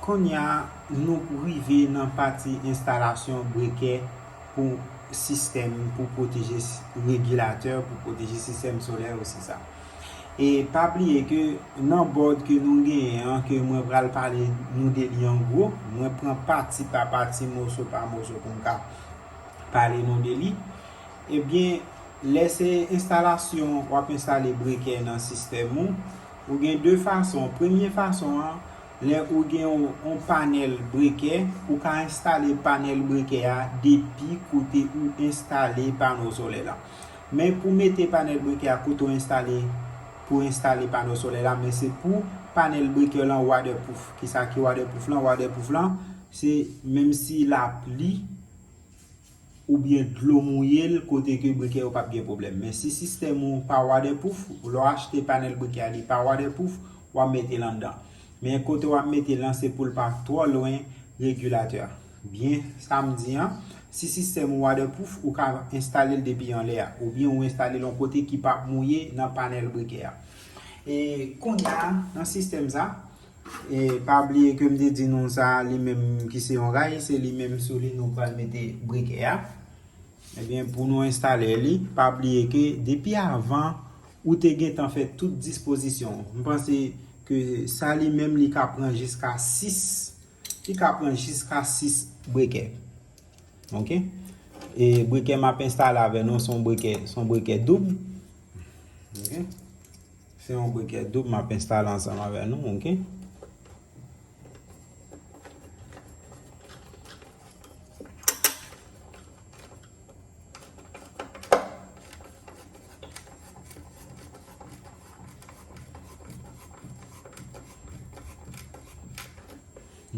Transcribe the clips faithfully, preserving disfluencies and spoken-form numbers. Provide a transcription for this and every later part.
Kounye a, nou rive nan pati enstalasyon brekè pou sistèm, pou pwoteje s-, regilatè, pou pwoteje sistèm solè osi sa. E pa bliye ke nan board ke nou genyen an, ke mwen pral pale nou de li an gwo, mwen pran pati pa pati, moso pa moso pou m ka pale nou de li. Ebyen, lè se enstalasyon, w ap enstale brekè nan sistèm ou, ou gen de fason. Premye fason an, lè ou gen yon, yon panèl brekè, ou ka enstale panèl brekè a depi kote ou enstale pano solè la. Men pou mete panèl brekè a kote ou enstale, pou enstale pano solè la, men se pou panèl brekè lan waterproof. Kisa ki waterproof lan? Waterproof lan, se menm si lapli oubyen dlo mouye l, kote ke brekè yo p ap gen pwoblèm. Men si sistèm ou pa waterproof, lè w achte panèl brekè a, li pa waterproof, w ap mete l anndan. Men kote w ap mete l lan, se pou l pa twò lwen regilatè a. Byen, sa m di an, si sistèm ou waterproof, ou ka enstale l depi anlè a, oubyen ou enstale l yon kote ki p ap mouye nan panèl brekè a. E kounye a, nan sistèm sa, e pa bliye ke m te di nou sa, li menm ki se yon ray, se li menm sou li nou pral mete brekè a. Ebyen, pou nou enstale li, pa bliye ke depi avan, ou te gentan fè tout dispozisyon. M panse ke sa li menm, li ka pran jiska sis, li ka pran jiska sis brekè. Oke? E brekè m ap enstale avè nou, se yon brekè, se yon brekè doub. Oke? Se yon brekè doub m ap enstale ansanm avè nou, oke?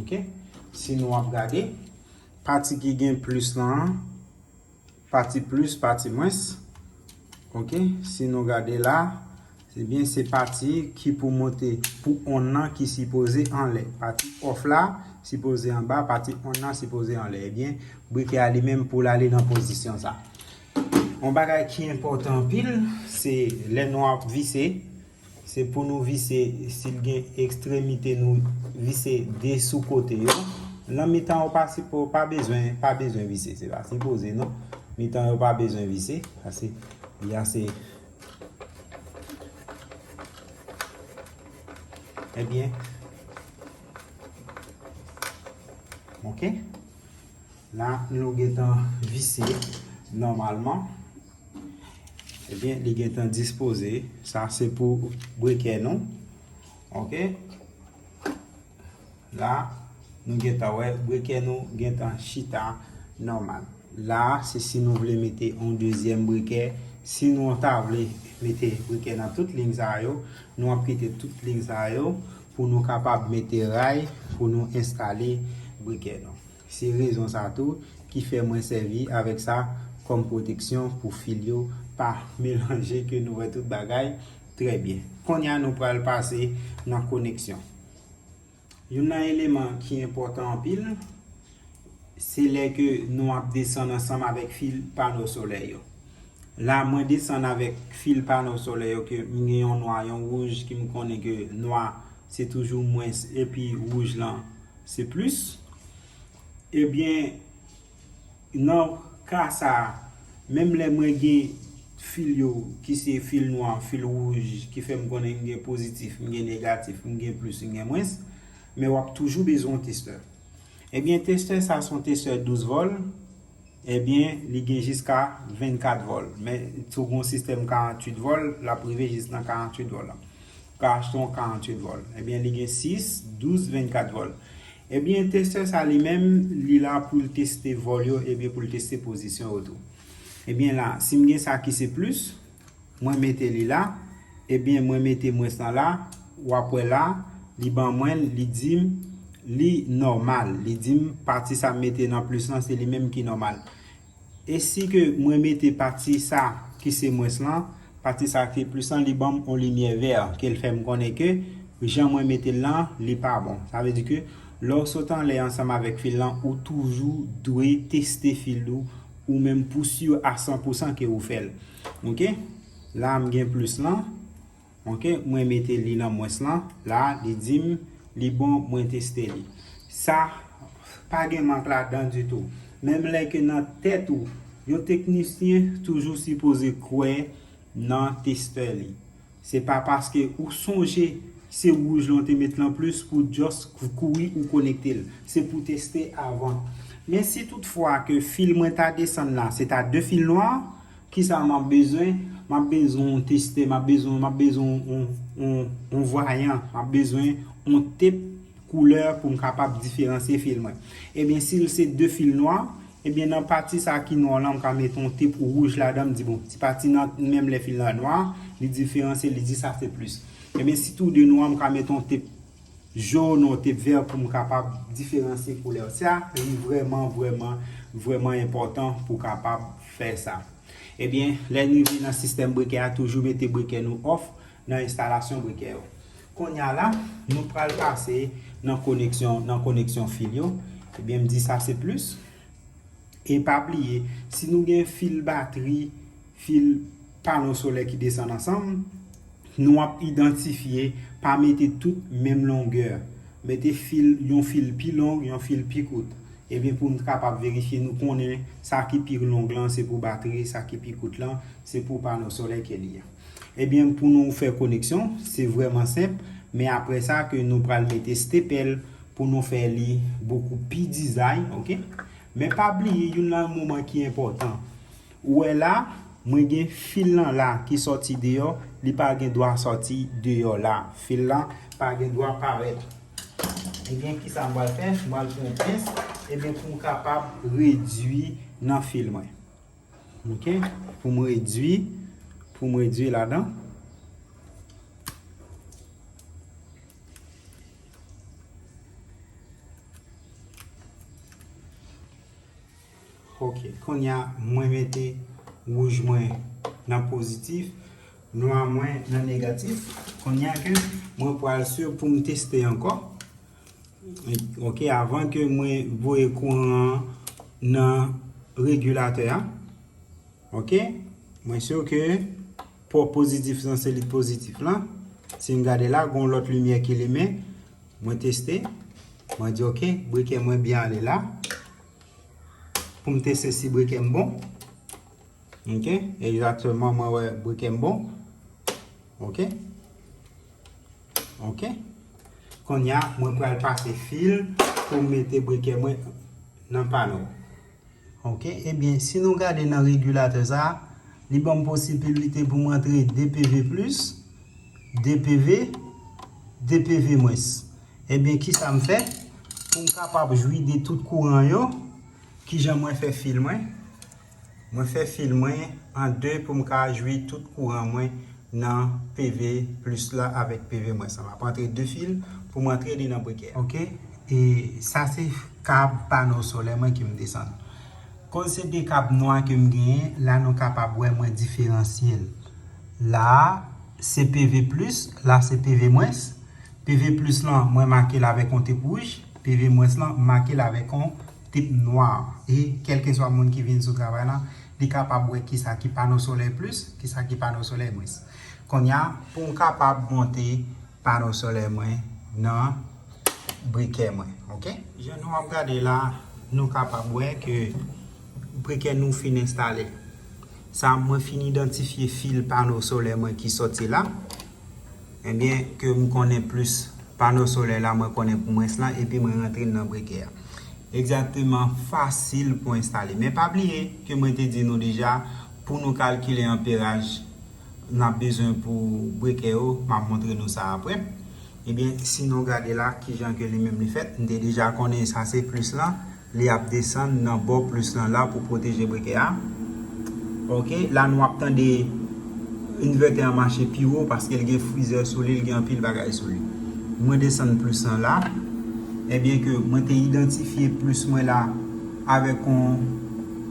Oke? Si nou ap gade, pati ki gen plis lan, pati plis, pati mwens. Oke, si nou gade la, ebyen, se pati ki pou monte, pou on nan ki sipoze anlè. Pati off la sipoze anba, pati on nan sipoze anlè. Ebyen, brekè a li menm pou l ale nan pozisyon sa. Yon bagay ki enpòtan anpil, se lè nou ap vise, se pou nou vise, si l gen ekstremite, nou vise de sou kote yo. Nan mitan yo pa sipo-, pa bezwen, pa bezwen vise, se pa sipoze non. Mitan yo pa bezwen vise, paske li ase. Ebyen, oke. La, nou gentan vise nòmalman. Ebyen, li gentan dispoze. Sa se pou brekè nou. Oke. La, nou gentan wè brekè nou gentan chita nòmal. La, se si nou vle mete yon dezyèm brekè. Si nou ta vle mete brekè nan tout liy sa yo, nou ap kite tout liy sa yo pou nou kapab mete ray pou nou enstale brekè nou. Se rezon sa tou ki fè mwen sèvi avèk sa kòm pwoteksyon pou fil yo pa melanje, ke nou wè tout bagay trè byen. Kounye a nou pral pase nan koneksyon. Youn nan eleman ki enpòtan anpil, se lè ke nou ap desann ansanm avèk fil pano solè yo. La, mwen desann avèk fil pano solè yo, ke m gen yon nwa, yon wouj, ki m konnen ke nwa se toujou mwens, epi wouj lan se plis. Ebyen, nan ka sa a, menm lè mwen gen fil yo, ki se fil nwa, fil wouj, ki fè m konnen m gen pozitif, m gen negatif, m gen plis, m gen mwens, men w ap toujou bezwen yon testè. Ebyen, testè sa se yon testè douz vòl, ebyen, li gen jiska vennkat vòl. Men, si w gen yon sistèm karanntuit vòl, l ap rive jis nan karanntuit vòl la. Ou ka achte yon karanntuit vòl. Ebyen, li gen sis, douz, vennkat vòl. Ebyen, testè sa li menm, li la pou l teste vòl yo, ebyen, pou l teste pozisyon yo tou. Ebyen, la, si m gen sa ki se plis, mwen mete li la, ebyen, mwen mete mwens lan la, w ap wè la, li ban mwen l, li di m li nòmal. Li di m pati sa m mete nan plis lan, se li menm ki nòmal. E si ke mwen mete pati sa ki se mwens lan, pati sa ki plis lan, li ban m yon limyè vè, ke l fè m konnen ke jan mwen mete l lan, li pa bon. Sa vle di ke lè w sot anlè ansanm avèk fil lan, ou toujou dwe teste fil ou, ou menm pou si a san pou san ke ou fè l. Oke? La, m gen plis lan. Oke, mwen mete li nan mwens lan. La, li di m li bon, mwen teste li. Sa pa gen mank ladan ditou. Menm lè ke nan tèt ou, yon teknisyen toujou sipoze kwè nan testè li. Se pa paske ou sonje se wouj lan w te met lan plis pou just kouri ou konekte l. Se pou teste avan. Men si toutfwa ke fil mwen ta desann la, se ta de fil nwa, kisa m ap bezwen? M ap bezwen yon testè, m ap bezwen, m ap bezwen yon, yon, yon vwayan, m ap bezwen yon tep koulè pou m kapab diferansye fil mwen. Ebyen, si l se de fil nwa, ebyen, nan pati sa ki nwa lan, m ka mete yon tep wouj ladan, m di, bon, ti pati nan menm lè fil la nwa, li diferansye, li di sa se plis. Ebyen, si tou de nwa, m ka mete yon tep jòn, yon tep vè pou m kapab diferansye koulè. Sa, li vrèman, vrèman, vrèman enpòtan pou kapab fè sa. Ebyen, lè n rive nan sistèm brekè a, toujou mete brekè nou off nan enstalasyon brekè yo. Kounye a la, nou pral pase nan koneksyon, nan koneksyon fil yo. Ebyen, m di sa se plis. E pa bliye, si nou gen fil batri, fil pano solè ki desann ansanm, nou ap idantifye, pa mete tout menm longè. Mete fil, yon fil pi long, yon fil pi kout. Ebyen, pou nou kapab verifye, nou konnen sa ki pi long lan, se pou batri, sa ki pi kout lan, se pou pano solè ke li ye. Ebyen, pou nou fè koneksyon, se vrèman senp, men apre sa ke nou pral mete stepèl pou nou fè li bokou pi dizay, oke? Men pa bliye, youn nan moman ki enpòtan. Ou wè la, mwen gen fil lan la ki sòti deyò, li pa gen dwa sòti deyò la. Fil lan pa gen dwa parèt. Ebyen, kisa m pral fè? M pral pran yon pens, ebyen, pou m kapab redwi nan fil mwen. Oke? Pou m redwi, pou m redwi ladan. Oke, kounye a, mwen mete wouj mwen nan pozitif, nwa mwen nan negatif. Kounye a ke mwen pral swiv pou m teste ankò. Oke, avan ke mwen voye kouran an nan regilatè a. Oke, mwen si ke pò pozitif lan se lit pozitif lan. Si n gade la, gon lòt limyè ki limen. Mwen teste. Mwen di, oke, brekè mwen byen ale la. Pou m teste si brekè m bon. Oke, egzakteman, mwen wè brekè m bon. Oke. Oke. Kounye a, mwen pral pase fil pou m mete brekè mwen nan pano. Oke, ebyen, si nou gade nan regilatè sa a, li ban m posibilite pou m antre de P V plis, de P V, de P V mwens. Ebyen, kisa m fè? Pou m kapab jwi de tout kouran yo, kijan mwen fè fil mwen? Mwen fè fil mwen an de pou m ka jwi tout kouran mwen nan P V plis la avèk P V mwens la. M ap antre de fil pou m antre li nan brekè. Oke, e sa se kab pano solè mwen ke m desann. Koz se de kab nwa ke m genyen, la nou kapab wè mwen diferansye l. La a, se P V plis, la se P V mwens. P V plis lan, mwen make l avèk yon tep wouj. P V mwens lan, m make l avèk yon tep nwa. E kèlkeswa moun ki vin sou travay lan, li kapab wè kisa ki pano solè plis, kisa ki pano solè mwens. Kounye a, pou m kapab monte pano solè mwen nan brekè mwen, oke? Jan nou ap gade la, nou kapab wè ke brekè nou fin enstale. Sa, mwen fin idantifye fil pano solè mwen ki sòti la. Ebyen, ke m konnen plis pano solè la, mwen konnen pou mwens lan, epi mwen rantre l nan brekè a. Egzakteman, fasil pou enstale. Men pa bliye ke mwen te di nou deja, pou nou kalkile anperaj n ap bezwen pou brekè yo, m ap montre nou sa apre. Ebyen, si nou gade la, kijan ke li menm li fèt, m te deja konnen sa se plis lan, li ap desann nan bò plis lan la pou pwoteje brekè a. Oke, la nou ap tande envètè an mache pi wo paske l gen frizè sou li, l gen anpil bagay sou li. Mwen desann plis lan la, ebyen ke mwen te idantifye plis mwen la avèk yon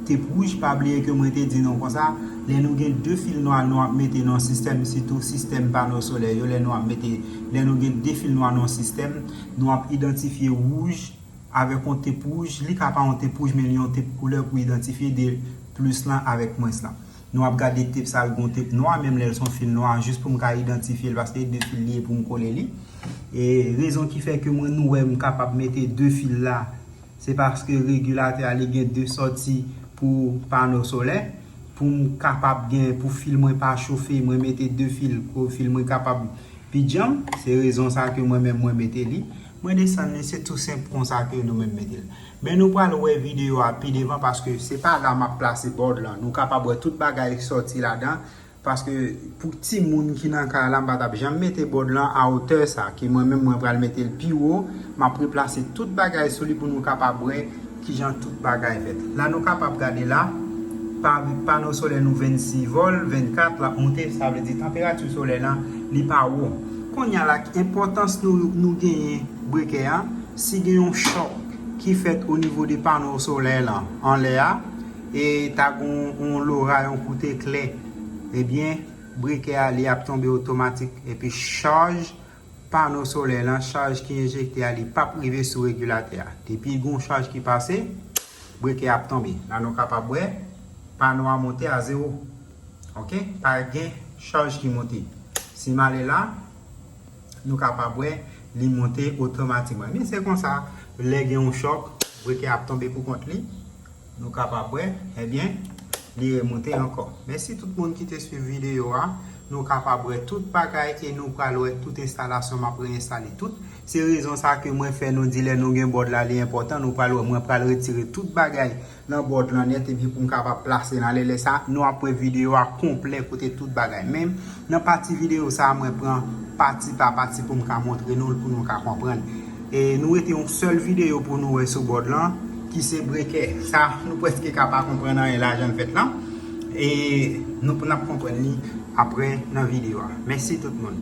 tep wouj. Pa bliye ke mwen te di nou konsa, lè nou gen de fil nwa nou ap mete nan sistèm, sitou sistèm pano solè yo, lè nou ap mete, lè nou gen de fil nwa nan yon sistèm, nou ap idantifye wouj avèk yon tep wouj. Li ka pa yon tep wouj, men li yon tep koulè pou idantifye de plis lan avèk mwens lan. Nou ap gade tep sa l gon tep nwa, menm lè l son fil nwa, jis pou m ka idantifye l, paske de fil li ye pou m kole li. E rezon ki fè ke mwen nou wè m kapab mete de fil la, se paske regilatè a li gen de sòti pou pano solè. Pou m kapab gen, pou fil mwen pa chofe, mwen mete de fil, pou fil mwen kapab pi djanm. Se rezon sa ke mwen menm mwen mete li. Mwen desann li, se tou senp konsa ke nou menm mete l. Men nou pral wè videyo a pi devan, paske se pa la m ap plase bòd lan. Nou kapab wè tout bagay sòti ladan, paske pou timoun ki nan kay la, m pa t ap janm mete bòd lan a wotè sa, ke mwen menm mwen pral mete l pi wo. M ap replase tout bagay sou li pou nou kapab wè kijan tout bagay fèt. La nou kapab gade la, pa, pano solè nou vennsis vòl, vennkat, l ap monte, sa vle di tanperati solè lan li pa wo. Kounye a la, enpòtans nou, nou genyen brekè a, si gen yon chòk ki fèt o nivo de pano solè lan anlè a, e ta gen yon loray, yon kout eklè, ebyen, brekè a li ap tonbe otomatik, epi chaj pano solè lan, chaj ki enjekte a, li p ap rive sou regilatè a. Depi gon chaj ki pase, brekè ap tonbe. La nou kapab wè, pano a monte a zewo. Ok? Pa gen chaj ki monte. Si m ale la, nou kapab wè, li monte otomatikman. Men se konsa, lè gen yon chòk, brekè ap tonbe pou kont li. Nou kapab wè, ebyen, li remonte ankò. Mèsi tout moun ki te swiv videyo a. Nou kapab wè tout bagay e nou pral wè tout enstalasyon, m ap reenstale tout. Se rezon sa ke mwen fè nou di lè nou gen bòd la, li enpòtan. Nou pral wè, mwen pral retire tout bagay nan bòd lan nèt, epi pou m kapab plase l anlè. Lè sa, nou ap wè videyo a konplè kote tout bagay. Men, nan pati videyo sa, mwen pran pati pa pati pou m ka montre nou l, pou nou ka konprann. E nou rete yon sèl videyo pou nou wè sou bòd lan, ki se brekè. Sa, nou prèske ka pa konprann anyen la, jan l fèt lan. E nou, n ap konprann li apre nan videyo a. Mèsi tout moun.